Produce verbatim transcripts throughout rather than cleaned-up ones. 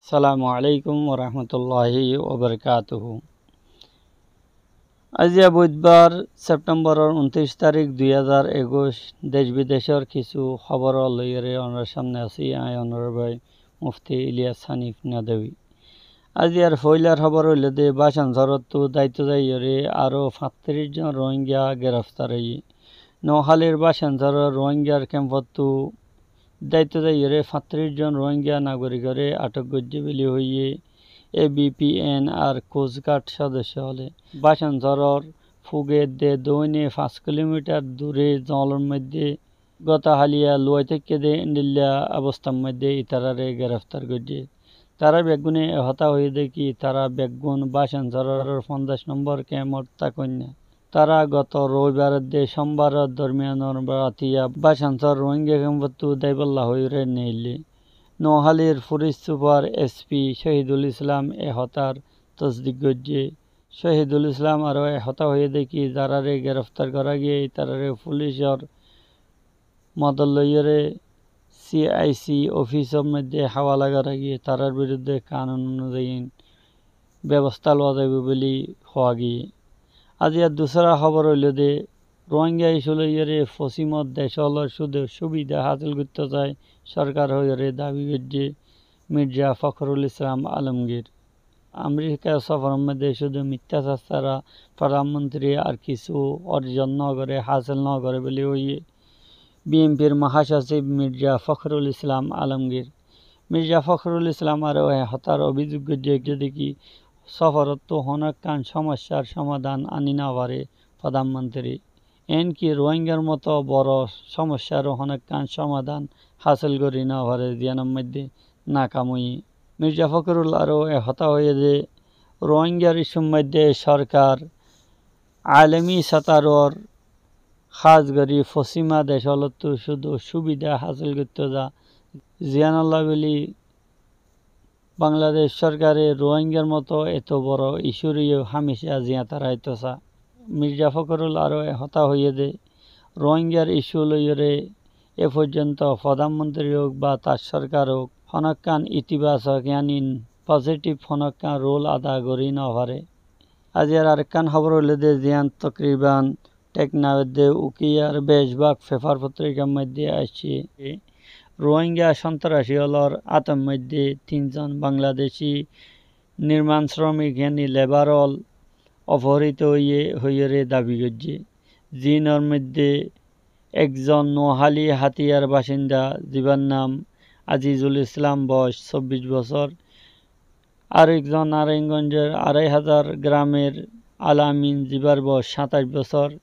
Assalamu alaikum warahmatulláhi wabarakátuhu. Aijja buitbar, Septemboror untiríc tarík, dui házar ekuic, dec bidecor kissú hóbor loiyóre onorar sámne así, añí onorar bái Mufti Iliyas Hanif Nadwi. Aijjar foóilar hóbor óilde, Bácansorottu dáito zaiyóre aró fañtiríc zon Rohingya gereftar óiye. Nohalir Bácansoror Rohingyar kempottu dáito zaiyóre fañtiríc zon Rohingya nagorikore atok goijjé buli hoiyé A B P N ar Coast Guard sodosyo ókkole. Bácansoror fuk edde doine fañs kilomitar dure zongolor moidde goto háliya luwai táikke dé endilla obostar moidde itarare gereftar goijjé. Tará beggúne e hotá hoiyé dé ki, tará beggún Bácansoror fonzaic nombor kemfot tákoinna. Tará goto roibar edde cómbaror dormiyanor ratiya Bácansor Rohingya kempottu dáibolla hoiyóre neillé. Nohalir fulic sufar S P Cóhidul Islam e hotár tosdik goijjé. Cóhidul Islam aró e hotá hoiyé dé ki, zarare gereftar gorá giyé, itarare fulicor modot loiyóre C I C ofisor moidde háwala gorá giyé, tarár birudde kanun onuzayi bebosta luwa zaibo buli hoó giyé. Aijjar dusára hóbor óilde, Rohingya issue loiyóre fosímor dec ókkolor cúdu cúbida hásil goittó sai sorkar hoiyóre dabi goijjé Mirza Fokhrul Islam Alamgir. Amerika soforor moidde cúdu mittá sassára, fodánmontiri ar kissú orzon nógore, hásil nógore buli hoiyé B N P r mahasocib Mirza Fokhrul Islam Alamgir. Mirza Fokhrul Islam aró e hotár obizug goijjé dé ki, soforottu honókkan cómossár cómadan aní nofaré fodánmontiri. Enki Rohingyar moto boro cómossáró honókkan cómadan hásil gorí nofaré, ziyánor moidde nakam óiye. Mirza Fokhrul aró e hotá hoiyé dé, Rohingyar issur moidde sorkar alami sotoror, hás gorí fosíma dec ókkolottu cúdu cúbida hásil goittó za, ziyánolla buli Bangladec sorkare Rohingyar moto eto boro issue re yó hámica ziyáñta raiktóu sa. Mirza Fokhrul aró e hotá hoiyé dé, Rohingyar issue loiyóre e foijjonto fodánmontiri ók ba tar sorkar ók honókkan itibacok, yáni positive honókkan rol ada gorí nofaré. Aijjar arekkán hóbor óilde, ziyán tokriban Teknaf edde Ukiyar becbák fefar fotrikar moidde aiccé. Rohingya sontrasi ókkolor átor moidde tin zon Bangladeshi nirman sromik, yáni lebar ókkol ofohorito óiye hoiyóre dabi goijjé. Ziínor moidde ekzon Nohali Hatiyar basinda, zibar nam Azizul Islam, boyos sobbic bosór, arekzon Naraingonjor Arai Hazar gramer Alamin, zibar boyos sataic bosór.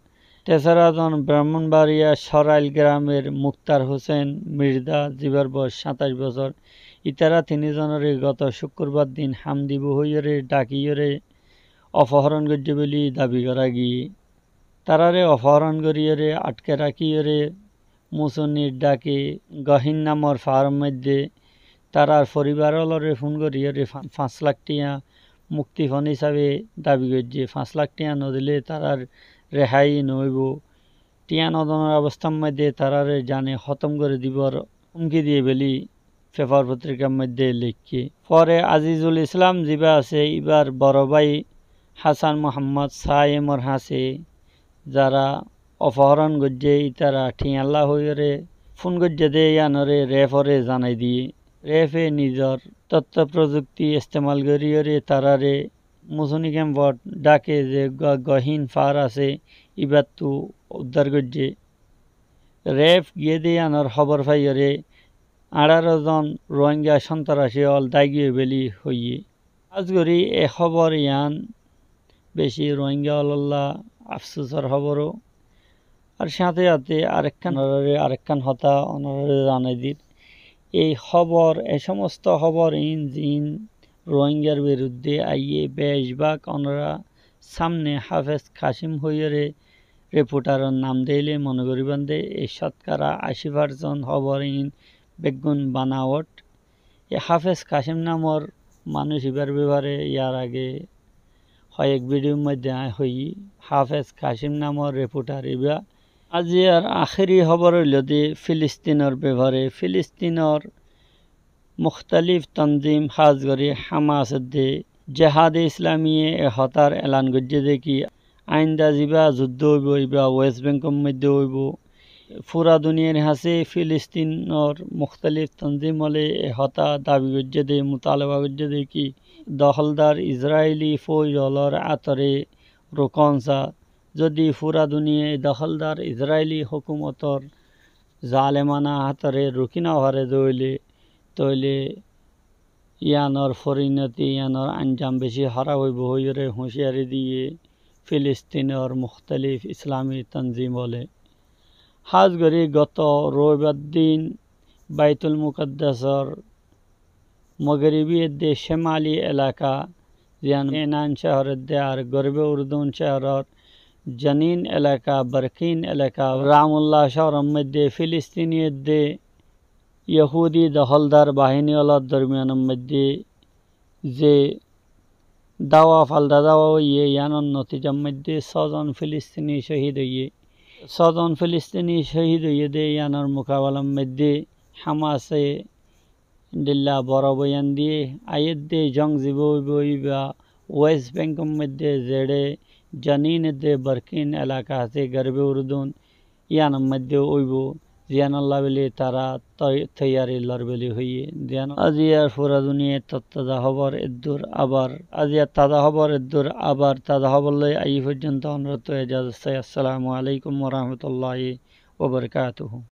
Tesara zon Brahmonbariya Sorail gramer Muktar Hosen Mirza, zibar boyos sataic bosór. Itará tini zonoré goto cúkkurbar din ham dibo hoiyóre dhakiyóre ofohoron goijjé buli dabi gorá giyé. Taráre ofohoron goríyore athke rakíyore Musunir dhake Gohín namor faáror moidde tarár foribar ólore fún goríyore fa-, fañs lak thiañ muktifon hísabe dabi goijjé. Fañs lak thiañ nodilé tarár rehái noóibo. Thiañ nodonor obostár moidde taráre zane hótom gorí dibor húmki diyé buli fefar fotrikar moidde leikké. Fore Azizul Islam zibá asé, íbar boro bái Hasan Muhammod Saáyemor hañsé zará ofohoron goijjé, ítara thiañlla hoiyóre fún goijjé dé yíanore ref ore zanai diyé. Ref e nizor tottó frozukti estemal goríyore taráre Musuni kempot dhake ze Go-, Gohín faár asé, íbattu uddár goijjé. Ref giyé dé yíanor hóbor faiyóre añçáro zon Rohingya sontrasi ól dhági ói buli hoiyé. Hás gorí e hóbor yían beci Rohingya ólolla afsusor hóbor ó. Ar sáñte sáñte arekkán onoráre arekkán hotá onoráre zanai dir. Ei hóbor, e somosto hóbor iín ziín Rohingyar birudde aiyé, becbák onorá sámne Hafez Kacim hoiyóre reportaror nam deilé mone goríban dé, ei cótkara aci farsent hóbor iín beggún banawot. E Hafez Kacim namor manúic ibár befare yar age hoyek vidiyor moidde aññí hoiyí. Hafez Kacim namor reportar ibá. Aijjar ahéri hóbor óilde Filistinor befare. Filistinor Muktalif tanzim, hás gorí Hamas edde, Jehade Islamiye e hotár elan goijjé dé ki, ainda zibá zuddó óibo, ibá West Bank or moiddé óibo. Fura duniyar hañsé Filistinor muktalif tanzim ókkole e hotá dabi goijjé dé, mutalaba goijjé dé ki, doholdar Israeli fóuj ókkolor átoré rukón sa. Zodi fura duniyaye doholdar Israeli hókumotor zalemana átoré ruki nofaré dé óile, tóile yíanor forinoti, yíanor anjam beci hóraf óibo hoiyóre huñciyari diyé Filistinor muktalif Islami tanzim ókkole. Hás gorí goto roibar din Baitul Mukaddasor mogoribi edde cemali elaka, ziyán Enan cóhor edde ar Gorbe Urdun cóhoror Janin elaka, Barkin elaka, Ramulla cóhoror moiddé Filistini edde Yahudi doholdar bahini ókkolor dormiyanor moiddé ze dawa falda dawa óiye, yíanor notijar moiddé sózon Filistini cóhid óiye. Sózon Filistini cóhid óiye dé yíanor mukabelar moiddé Hamase endilla boro boyan diyé, aiyér dé jong zibá óibo, ibá West Bank or moiddé zeçé Janin edde Barkin elaka asé, Gorbe Urdun, yíanor moiddé óibo, ziyánolla buli tará toi-, toiyari lor buli hoiyé. Ziyán aziyar fura duniyar taza hóbor eddur, abar aziyar taza hóbor eddur, abar taza hóbor loi aiyí foijjonto onórattú ejazot sai. Assalamu alaikum wa rahmatullahi wa barakatuhu.